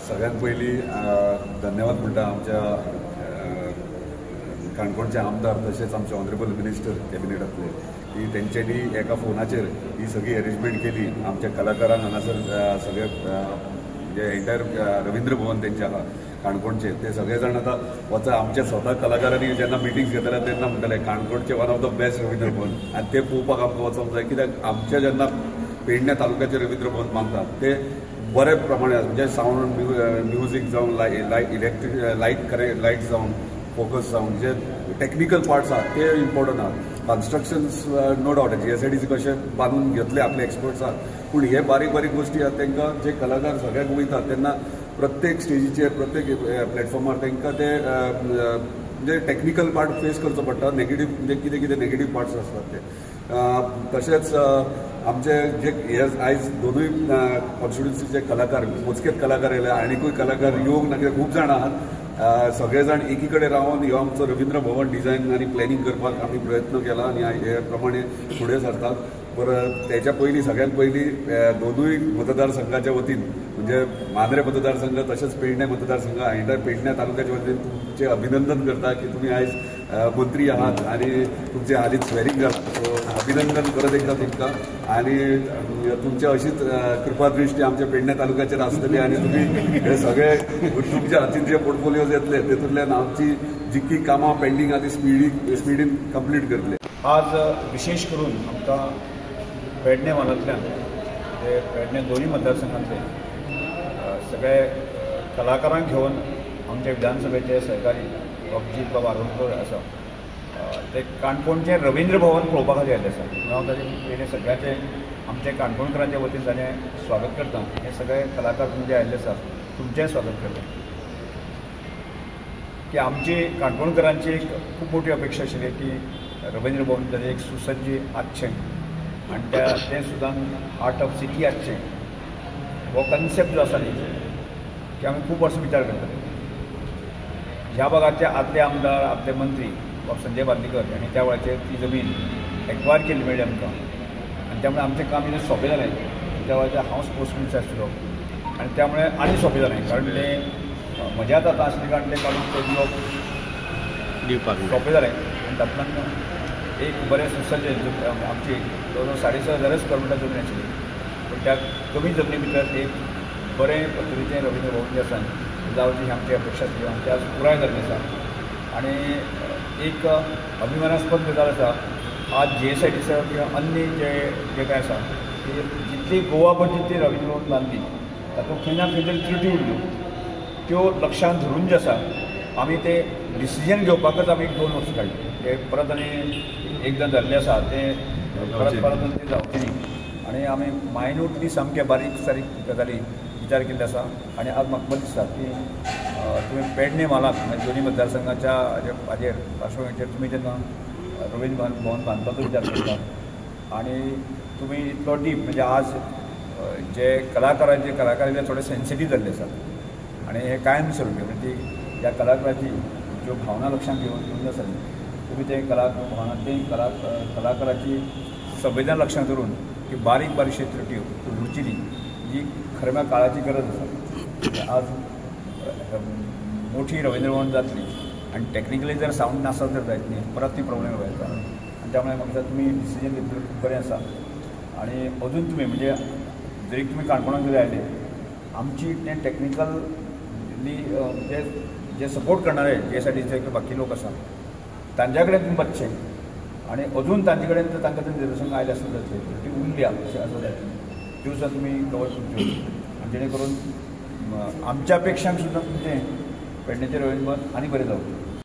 सगळ्यात पयलीं धन्यवाद म्हणटा आमच्या काणकोणचे आमदार तशेंच आमचे ऑनरेबल मिनिस्टर कॅबिनेटांतले की तेंच्यांनी एका फोनाचेर ही सगळी अरेंजमेंट केली. आमच्या कलाकारांक हांगासर सगळे म्हणजे एंटायर रवींद्र भवन तेंचे आहा काणकोणचे, ते सगळे जाण आतां वचा. आमच्या स्वता कलाकारांनी जेन्ना मिटिंग्स घेतले तेन्ना म्हणटाले काणकोणचे one of the best Ravindra Bhavan, आनी ते पळोवपाक आमकां वचोंक जाय. कित्याक आमच्या जेन्ना पेडण्या तालुक्याचे रवींद्र भवन बांदतात ते बरे प्रमाणे म्हणजे सावंड म्युजीक जावं, light electric light correct light जावं, फोकस जावं, जे टॅक्निकल पार्ट्स आहात ते इम्पॉर्टंट आहात. कन्स्ट्रक्शन्स नो डावट GSIDC कशें बांदून घेतले आपले एक्सपर्ट्स आहात, पूण हे बारीक बारीक गोश्टी आहात तांकां जे कलाकार सगळ्याक वयतात तेन्ना प्रत्येक स्टेजीचेर प्रत्येक प्लॅटफॉर्मार तांकां ते म्हणजे टॅक्निकल पार्ट फेस करचो पडटा. नेगेटीव म्हणजे कितें कितें नेगेटीव पार्ट्स आसतात ते. तशेंच आमचे जे हे आयज दोनूय कॉन्स्टिट्युन्सीचे कलाकार मोजकेच कलाकार येयले, आनीकूय कलाकार येवंक ना कित्याक खूब जाण आहात. सगळे जाण एकी कडेन रावन ह्यो आमचो रवींद्र भवन डिझायन आनी प्लॅनिंग करपाक आमी प्रयत्न केला आनी हे प्रमाणे फुडें सरतात. बरं, त्याच्या पयलीं सगळ्यात पयलीं दोनूय मतदारसंघाच्या वतीन म्हणजे मांद्रे मतदारसंघ तशेंच पेडणे मतदारसंघ एंटायर पेडण्या तालुक्याच्या वतीन तुमचें अभिनंदन करता की तुमी आयज मंत्री आहात आनी तुमचें हालींच स्वेरींग जालां. सो अभिनंदन परत एकदां तुमकां आनी तुमची अशीच कृपादृश्टी आमच्या पेडण्या तालुक्याचेर आसतली आनी तुमी हे सगळे तुमच्या हातीन जे पोर्टफोलियोज येतले तेतूंतल्यान आमची जितकी कामां पेंडींग आहा ती स्पिडीन कंप्लीट करतले. आज विशेष करून आमकां पेडणे म्हालांतल्यान ते पेडणे दोनूय मतदारसंघांतले सगळे कलाकारांक घेवन आमचे विधानसभेचे सहकारी अभिजीत बाब आरोलकर आसा ते काणकोणचें रवींद्र भवन पळोवपा खातीर आयिल्ले आसा. हांव ताजें पयलीं सगळ्याचें आमचे काणकोणकरांच्या वतीन ताजें स्वागत करता. हे सगळे कलाकार तुमचे आयिल्ले आसा, तुमचेंय स्वागत करता. की आमची काणकोणकरांची एक खूब मोठी अपेक्षा आशिल्ली की रवींद्र भवन ताजें एक सुसज्ज आसचें आनी त्या तें सुद्दां आर्ट ऑफ सिटी आसचें. हो कन्सेप्ट जो आसा न्ही की आमी खूब वर्सां विचार करताले. ह्या भागाचे आदले आमदार आदले मंत्री बाब संजय बांदीकर हांणी त्या वेळाचेर ती जमीन एक्वायर केल्ली मेळ्ळी आमकां आनी त्यामुळे आमचें काम इतलें सोंपें जालें. त्या वेळाचेर हांव स्पोर्ट्स मिनिस्टर आशिल्लो आनी त्यामुळे आनी सोंपें जालें, कारण तें म्हज्याच आतां आसलें कारण तें काडून तें दिवप सोंपें जालें. आनी तातूंतल्यान एक बरें सुसज्ज आमची जवळ जवळ 6,500 स्क्वेअर मिटर जमीन आशिल्ली, पूण त्या कमी जमनी भितर एक बरें पद्दतीचें रवींद्र भवन जें आसा जावची ही आमची अपेक्षा आसली आनी ते आज पुराय जाल्लें आसा. आनी एक अभिमानास्पद गजाल आसा, आज GSIDC किंवा अन्य जे जे काय आसा की जितली गोवाभर जितली रवींद्र भवन बांदली तातूंत खंय ना खंय तरी त्रुटी उरल्यो, त्यो लक्षांत धरून जे आसा आमी ते डिसिजन घेवपाकच आमी 1-2 वर्सां काडली. ते परत आनी एकदां जाल्लें आसा तें परत परत तें जावचें न्ही आनी आमी मायन्यूटली सामकें बारीक सारीक गजाली विचार केल्ले आसा. आनी आज म्हाका बरें दिसता की तुमी पेडणे म्हालांत म्हणजे दोनूय मतदारसंघाच्या हाजेर पार्श्वभुमीचेर तुमी जेन्ना रवींद्र भवन बांदपाचो विचार करता आनी तुमी इतलो डीप म्हणजे आज जे कलाकारांचे कलाकार थोडे सेन्सिटीव जाल्ले आसात आनी हे कायम स्वरुपी म्हणजे ती ह्या कलाकाराची ज्यो भावना लक्षांत घेवन घेवन आसा तुमी ते भावना ते कलाकाराची संवेदना लक्षांत धरून की बारीक बारीकशे त्रुटी उरची न्ही जी खरें म्हळ्यार काळाची गरज आसा. आज मोठी रवींद्र भवन जातली आनी टॅक्निकली जर सावंड नासत जर जायत न्ही परत ती प्रॉब्लेम येता आनी त्यामुळे म्हाका दिसता तुमी डिसिजन घेतलें खूब बरें आसा. आनी अजून तुमी म्हणजे जरी तुमी काणकोणाक जरी आयले आमची तें टॅक्निकली जे जे सपोर्ट करणारे GSIDC किंवा बाकी लोक आसा तांच्या कडेन तुमी वचचें आनी अजून तांचे कडेन तर तांकां निदर्शन आयलें आसत जातलें ती उरल्या अशें आसत जातलें त्यो सुद्दां तुमी कवर करच्यो आनी जेणे करून आमच्या अपेक्षांक सुद्दां तुमचें पेडणेचें रवींद्र भवन आनी बरें जावचें.